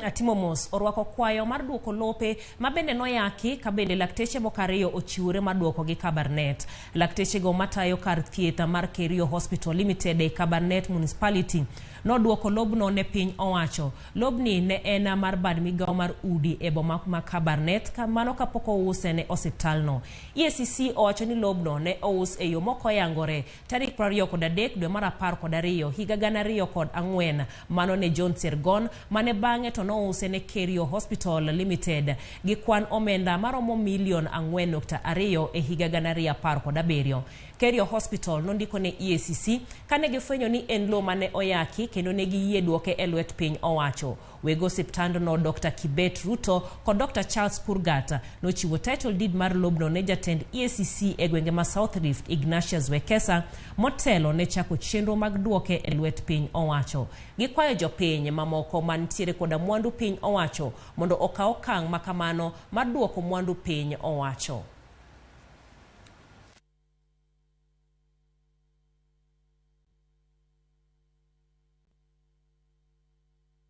Atimo mos orwako kwayo mar duoko lope ma bende noyaki ka bende lakteche moko ariyo ochiwore mar duokogi Kabarnet. Laktechego matayo kar thieth mar Kerio Hospital Limited e Kabarnet Municipality noduoko lobno ne piny owacho. Lobni ne en mar bad migawo mar udi e boma ma Kabarnet mano kapok ouse ne osiptalno. EACC owacho ni lobno ne ous e yo mokoyangore tarik 23 dwe mar 12 higa 2004 mano ne John Sergon mane bang'e to nouse ne Kerio Hospital Limited gi kwan omenda maromo milion 4.2 e higa 2017. Kerio Hospital nondiko ne EACC kane gifwenyo ni en lowo mane oyaki kendo ne giyie duoke e lwet piny owacho. Weg osiptandno Dr. Kibet Ruto kod Dr. Charles Kurgat nochiwo title deed mar lobno ne jatend EACC e gwenge ma South Rift Ignatius Wekesa motelo ne chako chenro mag duoke e lwet piny owacho. Gikwayo jopiny mamoko mantiere koda mwandu piny owacho mondo okaw okang' makamano mar duoko mwandu piny owacho.